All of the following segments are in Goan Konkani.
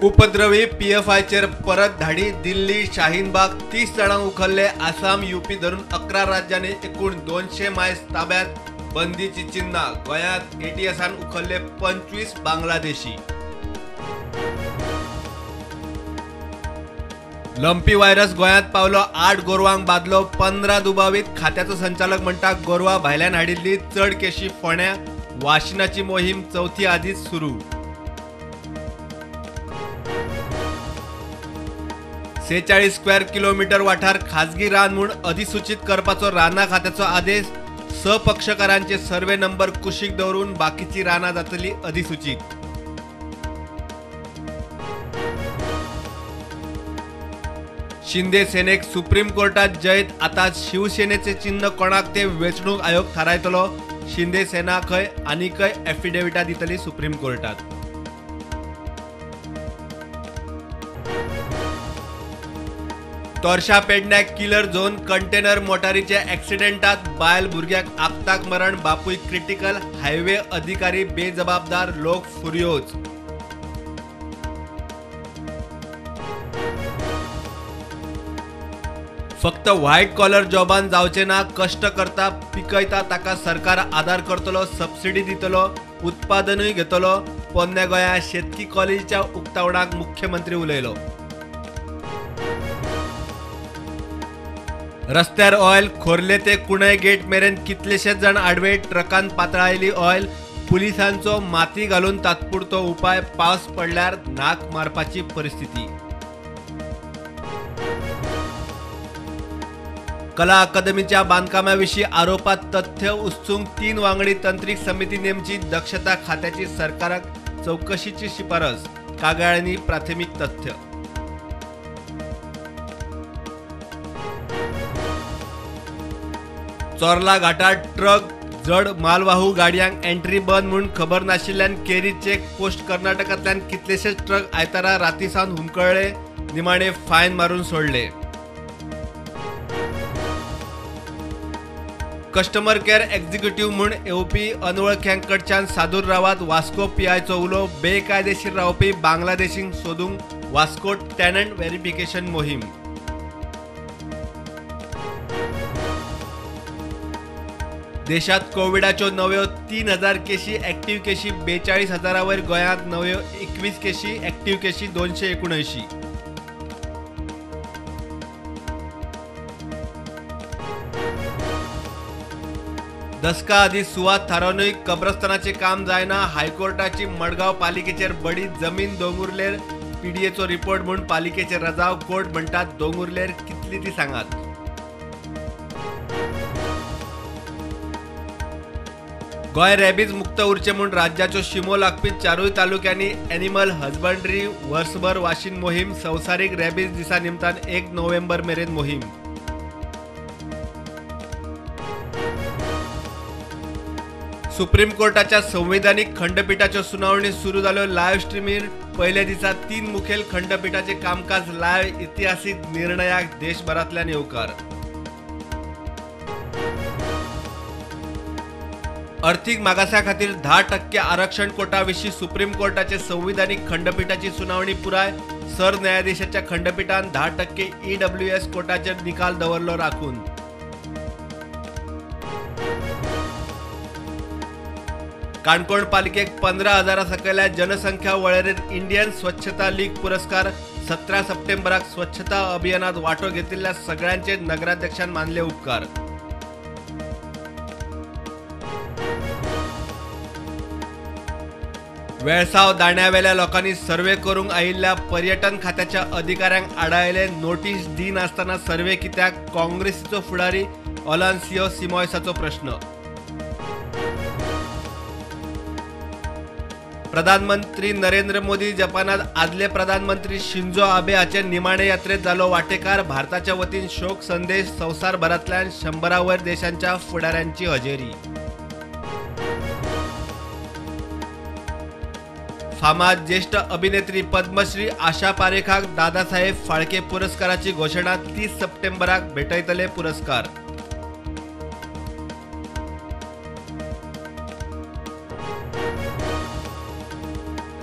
उपद्रवी पीएफआयचेर परत धाडी. दिल्ली शाहीनबाग 30 जाणांक उखल्ले. आसाम यूपी धरून 11 राज्यांनी एकूण 200 मायज ताब्यात. बंदीची चिन्हां. गोंयांत एटीएसान उखल्ले 25 बांगलादेशी. लंपी व्हायरस गोंयांत पावलो. 8 गोरवांक बादलो. 15 दुबावीत. खात्याचो संचालक म्हणटा गोरवां भायल्यान हाडिल्ली. चड केशी फोंड्या. वाशिनाची मोहीम चवथी आदींच सुरू. 46 स्क्वेअर किलोमीटर वाठार खाजगी रान म्हूण अधिसूचित करपाचो रानां खात्याचो आदेश. सपक्षकारांचे सर्वे नंबर कुशीक दवरून बाकीची रानां जातली अधिसूचित. शिंदे सेनेक सुप्रीम कोर्टात जैत. आता शिवसेनेचे चिन्ह कोणाक ते वेंचणूक आयोग थारायतलो. शिंदे सेना खंय आनीकय एफिडेविटा दितली सुप्रीम कोर्टात. तोरशा पेडण्या किलर झोन कंटेनर मोटारीच्या ॲक्सिडेंटात बायल भुरग्याक आपताक मरण. बापूय क्रिटिकल. हायवे अधिकारी बेजबाबदार. लोक फुर्योज. फक्त व्हायट कॉलर जॉबान जावचे ना. कष्ट करता पिकयता ताका सरकार आदार करतलो, सबसिडी दितलो, उत्पादनूय घेतलो. पोन्न्या गोंया शेतकी कॉलेजीच्या उक्तावणाक मुख्यमंत्री उलयलो. रस्त्यार ऑयल. खोर्ले ते कुणय गेट मेरेन कितलेशेच जाण आडवे. ट्रकान पातळायली ऑयल. पुलिसांचो माती घालून तात्पुरतो उपाय. पावस पडल्यार नाक मारपाची परिस्थिती. कला अकादमीच्या बांधकामाविशीं आरोपात तथ्य उस्तूंक 3 वांगडी तंत्रीक समिती नेमची. दक्षता खात्याची सरकाराक चवकशीची शिफारस. कागाळ्यांनी प्राथमिक तथ्य. चोर्ला घाटात ट्रक जड मालवाहू गाडयांक एंट्री बंद म्हूण खबर नाशिल्ल्यान केरी चेक पोस्ट कर्नाटकांतल्यान कितलेशेच ट्रक आयतारा राती सावन हुमकळ्ळे. निमाणे फायन मारून सोडले. कस्टमर केअर एक्झिक्युटिव्ह म्हूण येवपी अनवळख्यांकडच्यान सादूर रावात. वास्को पीआयचो उलो. बेकायदेशीर रावपी बांगलादेशींक सोदूंक वास्को टॅनंट व्हेरिफिकेशन मोहीम. देशात कोविडाच्यो नव्यो 3000 केशी. ॲक्टिव्ह केशी 42,000 वयर. गोंयांत नव्यो 21 केशी. ॲक्टिव्ह केशी 279. दसका आदीं सुवात थारावनूय कब्रस्तानाचें काम जायना. हायकोर्टाची मडगांव पालिकेचेर बडी. जमीन दोंगुर्लेर पीडीएचो रिपोर्ट म्हूण पालिकेचेर रजाव. कोर्ट म्हणटात दोंगुर्लेर कितली ती सांगात. गोंय रॅबीज मुक्त उरचें म्हूण राज्याच्यो शिमो लागपी 4 तालुक्यांनी एनिमल हजबंड्री वर्सभर वाशीन मोहीम. संवसारीक रॅबीज दिसा निमतान 1 नोव्हेंबर मेरेन मोहीम. सुप्रीम कोर्टाच्या संवैधानिक खंडपीठाच्यो सुनावणी सुरू जाल्यो. लायव्ह स्ट्रीमीर पयल्या दिसा 3 मुखेल खंडपीठाचें कामकाज लायव्ह. इतिहासीक निर्णयाक देशभरांतल्यान येवकार. अर्थीक मागासा खातीर 10% आरक्षण कोटा विशीं सुप्रीम कोर्टाचे संवैधानिक खंडपीठाची सुनावणी पुराय. सरन्यायाधीशाच्या खंडपीठान 10% ईडब्ल्यूएस कोटाचेर निकाल दवरलो राखून. काणकोण पालिकेक 15,000 सकयल्या जनसंख्या वळेरेंत इंडियन स्वच्छता लीग पुरस्कार. 17 सप्टेंबराक स्वच्छता अभियानात वांटो घेतिल्ल्या सगळ्यांचे नगराध्यक्षान मानले उपकार. वेळसाव दांड्यावेल्या लोकांनी सर्वे करूंक आयिल्ल्या पर्यटन खात्याच्या अधिकाऱ्यांक आडायले. नोटीस दिनासतना सर्वे कित्याक? काँग्रेसीचो फुडारी ओलान्सियो सिमॉयसाचो प्रश्न. प्रधानमंत्री नरेंद्र मोदी जपानात आदले प्रधानमंत्री शिंजो आबे हाचे निमाणे यात्रेत जालो वाटेकार. भारताच्या वतीन शोक संदेश. संवसारभरांतल्यान 100 वयर देशांच्या फुडाऱ्यांची हजेरी. फामाद ज्येष्ठ अभिनेत्री पद्मश्री आशा पारेखाक दादासाहेब फाळके पुरस्काराची घोशणा. 30 सप्टेंबराक भेटयतले पुरस्कार.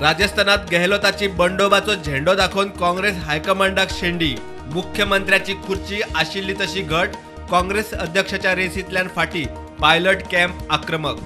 राजस्थानात गेहलोताची बंडोबाचो झेंडो दाखोवन काँग्रेस हायकमांडाक शेंडी. मुख्यमंत्र्याची खुर्ची आशिल्ली तशी घट, काँग्रेस अध्यक्षाच्या रेसींतल्यान फाटी, पायलट कॅम्प आक्रमक.